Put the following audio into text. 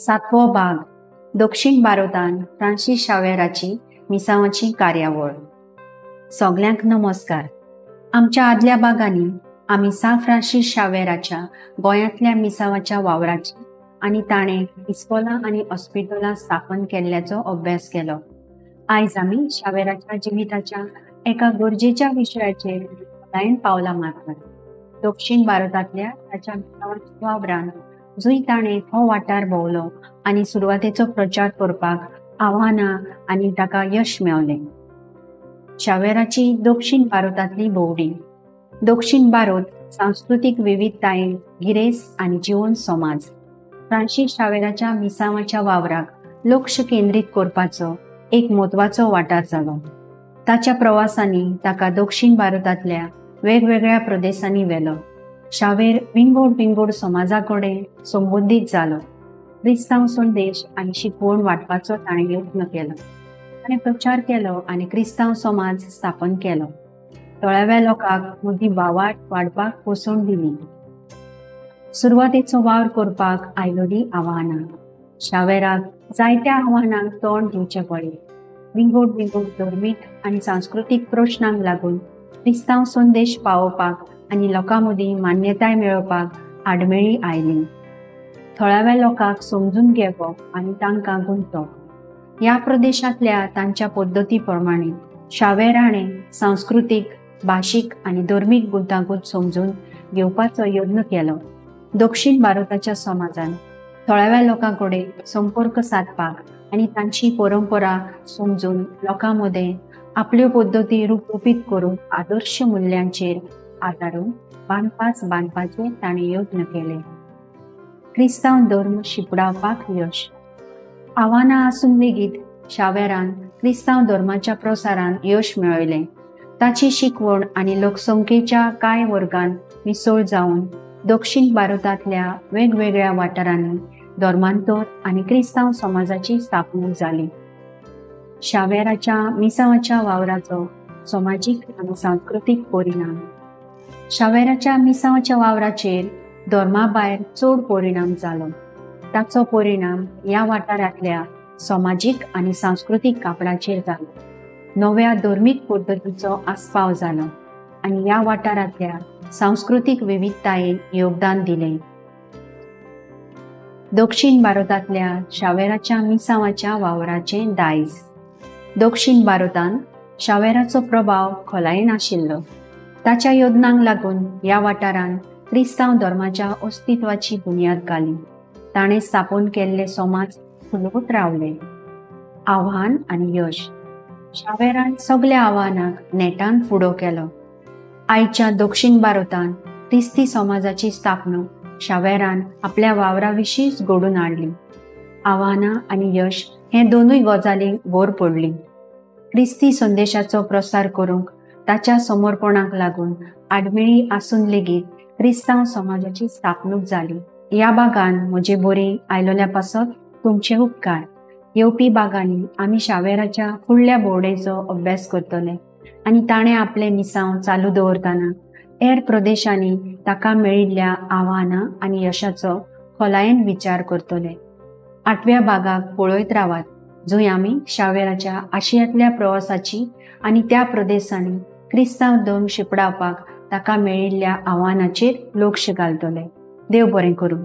सातवो भाग दक्षिण भारतान फ्रांसीस शावेराची मिसांवाची कार्यावळ. सगल्यांक नमस्कार. आमच्या आदल्या भागांनी आमी सा फ्रांसीस शावेराच्या गोंयांतल्या मिसांवाच्या वावराची आनी ताणें इस्कोलां आनी हॉस्पिटलां स्थापन केल्ल्याचो अभ्यास केलो. आयज आमी शावेराच्या जिविताच्या एका गरजेच्या विशयाचेर खोलायेन पावलां मारतात. दक्षिण भारतांतल्या ताच्या मिसांवाच्या वावरान जंय ताणें हो वाठार भोंवलो आनी सुरवातेचो प्रचार करपाक आव्हानां आनी ताका यश मेवलें. शावेराची दक्षिण भारतांतली भोंवडी. दक्षिण भारत सांस्कृतीक विविधतायेन गिरेस्त आनी जिवन समाज. फ्रांसीस शावेराच्या मिसांवाच्या वावराक लक्ष केंद्रीत करपाचो एक म्हत्वाचो वाठार जालो. ताच्या प्रवासांनी ताका दक्षिण भारतांतल्या वेगवेगळ्या प्रदेशांनी व्हेलो. शावेर विंगोड विंगोड समाजा कडेन संबंदीत जालो. क्रिस्तांव संदेश आनी शिकवण वांटपाचो ताणें यत्न केलो. ताणें प्रचार केलो आनी क्रिस्तांव समाज स्थापन केलो. थळाव्या लोकांक मदीं भावार्थ वाडपाक पोसवण दिली. सुरवातेचो वावर करपाक आयलोली आव्हानां. शावेराक जायत्या आव्हानांक तोंड दिवचें पडलें. विंगोड विंगोड धर्मीक आनी सांस्कृतीक प्रश्नांक लागून क्रिस्तांव संदेश पावोवपाक आनी लोकां मदीं मान्यताय मेळोवपाक आडमेळीं आयलीं. थळाव्या लोकांक समजून घेवप आनी तांकां गुंतोवप. ह्या प्रदेशांतल्या तांच्या पद्दती प्रमाणे शावेर हाणें सांस्कृतीक, भाशीक आनी धर्मीक गुंतागुंत समजून घेवपाचो यत्न केलो. दक्षिण भारताच्या समाजान थळाव्या लोकां कडेन संपर्क सादपाक आनी तांची परंपरा समजून लोकां मदें आपल्यो पद्दती रुपरूपीत करून आदर्श मुल्यांचेर आदारून बांदपास बांदपाचे ताणें यत्न केले. क्रिस्तांव धर्म शिंपडावपाक यश. आव्हानां आसून लेगीत शावेरान क्रिस्तांव धर्माच्या प्रसारान यश मेळयलें. ताची शिकवण आनी लोकसंख्येच्या कांय वर्गान मिसळ जावन दक्षिण भारतांतल्या वेगवेगळ्या वाठारांनी धर्मांतर आनी क्रिस्तांव समाजाची स्थापणूक जाली. शावेराच्या मिसांवाच्या वावराचो समाजीक आनी सांस्कृतीक परिणाम. शावेराच्या मिसांवाच्या वावराचेर धर्मा भायर चड परिणाम जालो. ताचो परिणाम ह्या वाठारांतल्या समाजीक आनी सांस्कृतीक कापडाचेर जालो. नव्या धर्मीक पद्दतीचो आस्पाव जालो आनी ह्या वाठारांतल्या सांस्कृतीक विविधतायेन योगदान दिलें. दक्षिण भारतांतल्या शावेराच्या मिसांवाच्या वावराचें दायज. दक्षिण भारतांत शावेराचो प्रभाव खोलायेन आशिल्लो. ताच्या योजनांक लागून ह्या वाठारांत क्रिस्तांव धर्माच्या अस्तित्वाची बुन्याद घाली. ताणें स्थापन केल्ले समाज फुलत रावले. आव्हान आनी यश. शावेरान सगल्या आव्हानांक नेटान फुडो केलो. आयच्या दक्षिण भारतांत क्रिस्ती समाजाची स्थापणूक शावेरान आपल्या वावरा विशींच घडोवन हाडली. आव्हानां आनी यश हे दोनूय गजालींक भर पडली. क्रिस्ती संदेशाचो प्रसार करूंक ताच्या समर्पणाक लागून आडमेळी आसून लेगीत क्रिस्तांव समाजाची स्थापणूक जाली. ह्या भागान म्हजे बरी आयलोल्या पासत तुमचे उपकार. येवपी भागांनी आमी शावेराच्या फुडल्या भोंवडेचो अभ्यास करतले आनी ताणें आपले मिसांव चालू दवरतना हेर प्रदेशांनी ताका मेळिल्ल्या आव्हानां आनी यशाचो खोलायेन विचार करतले. आठव्या भागाक पळयत रावात, जंय आमी शावेराच्या आशियांतल्या प्रवासाची आनी त्या प्रदेशांनी क्रिस्तांव धर्म शिंपडावपाक ताका मेळिल्ल्या आव्हानाचेर लक्ष घालतले. देव बरें करूं.